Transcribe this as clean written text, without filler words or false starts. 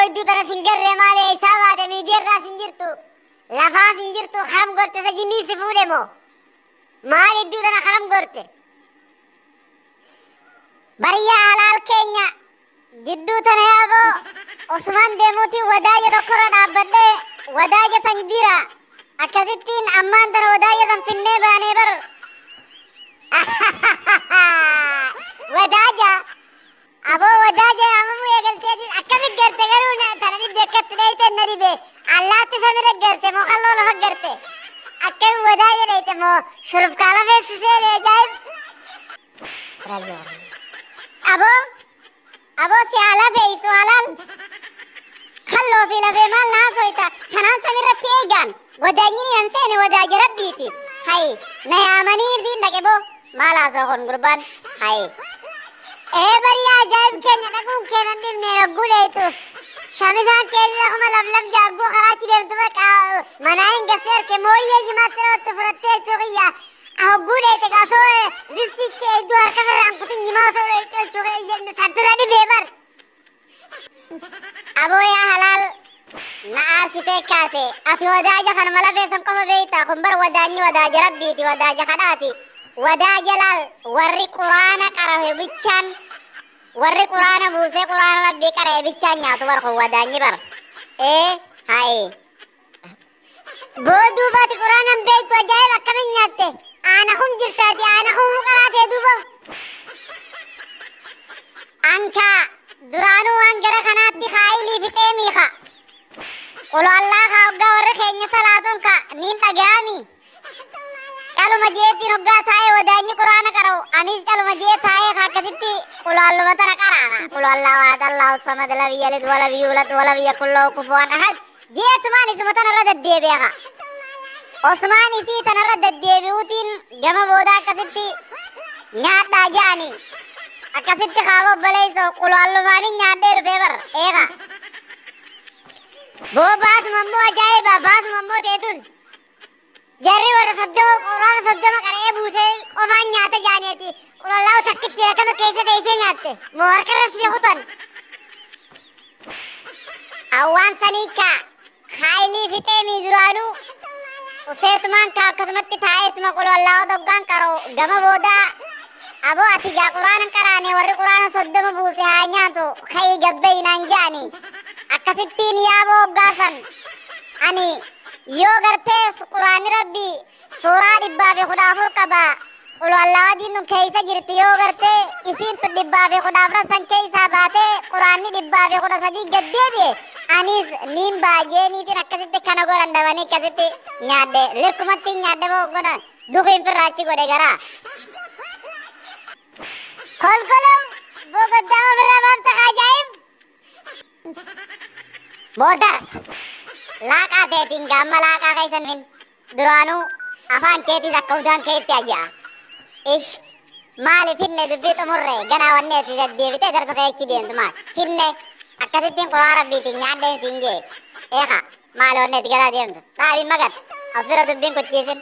Aboo iddoo tana sin garree maali eessaa baate miidiyaarraa sin jirtu lafaa sin jirtu haram gorte isa jinnii si fuudhe moo maal iddoo tana haram gorte. Bariyyaa halaal keenya jidduu tana yaaboo osumaan deemuutiin wadaaja tokkorra dhaabbadhee wadaaja san jira akkasittiin ammaan tana wadaaja san finnee baanee bar. Wadaaja aboo wadaaja yaamamuu eegalteetiin akkami garte garuu tana dhibde akkatti dheeyte na dhibe allaatti samira garte moo qalloo lafa garte akkami wadaaja dheeyte moo shurufkaala feessisee ajaa'ib. Aboo aboo si haala fe'isu halaal kalloo fi lafee maal naasoyta tanaan samirratti eegaan wadaanyini nan seene wadaaja rabbiiti hay na yaamanii dhaqe boo maal haasoo kun gurbaan hay. Ee bariyaa ajaa'ib keenya dhaquun keenya dhibne ragguu dheeytu shamisaan keenya akkuma lamlam jaagguu karaachi deemtu bakka manaa hin gasee harke mooyyee jimaatti dhawattu fudhattee jechuu kiyya hogguu dheeyte kasoo ristichi eegduu harka irraan kutin jimaa osoo dheeyte jechuu kiyya santura dhibee bar. Aboo yaa halaal na aarsitee kaate ati wadaaja kanuma lafee san qofa beeyta kun bar wadaanyi wadaaja rabbiiti wadaaja kadhaati wadaaja laal warri quraana qarahe bichaan warri quraana buusee quraana rabbii qara'e bichaan nyaatu bar kun wadaanyi bar ee haye. Boo duubaati quraanan beeytu ajaa'ib akkamin nyaatte aana kum jirtaati aana kumuu qaraatee duuba. Anka duraanuu waan gara kanaatti kaayilii fixee miika. Qulu allaa kaa hoggaa warri keenya salaatuun ka niin dhaga'ami. Caluma jeetiin hoggaa taa'ee wadaanyi quraana qara'u anis caluma jee taa'ee ka akkasitti qulu alluma tana qara'a. Qulu allaa waad allahu samad lam yalid walam yuulad walam yakun lahu kufuwan ahad. Jeetumaan isuma tanarra deddeebi'a ka. Osmaan isii tanarra deddeebi'uutiin gama booda akkasitti nyaadhaa ja'ani. Akkasitti kaaba obboleessoo qulu allumaanii nyaadhee dhufee bar eega. Boo baasuma immoo ajaa'iba baasuma immoo teetun. Jarri warra 30 quraana 30 qara'ee buusee qofaan nyaata jaaneeti. Qulallaa'u takkitti akkama keessa teessee nyaatte. Moo harka irra si kutan. Awwaan sanii ka haayilii fixee mii duraanuu useetumaan ka akkasumatti taa'eetuma qulallaa'u doggaan qara'u gama boodaa aboo ati gaa quraanan qaraane warri quraana 30 buuse haa nyaatu ka'ii gabbeeyinaan ja'ani akkasittiin yaaboo hoggaasan ani yoo gartee quraanni rabbii suuraa 114 qaba qulu allaawadiin tun keeysa jirti yoo gartee isiin tun 114 san keeysaa baatee quraanni 113 gad deebi'e anis niin baay'eeniitiin akkasitti kana godhan dhabanii akkasitti nyaadhe likkumatti nyaadhe moo godhan dukiin firraachi godhe garaa. Kolkolom bogoddaa ofirraa baafta ajaa'ib. Boodars laaqaa teetiin gaamma laaqaa keessan fin duraanuu afaan keetis akka udaan keetti aja'a. Ish maali finne dubbii xumurre ganaa wanni ati deddeebitee darsa keechi deemtu maal finne akkasittiin quraana rabbiitiin nyaadheen siin jee eeka maali wanni ati ganaa deemtu dhaabiin magat as bira dubbiin kuchiisin.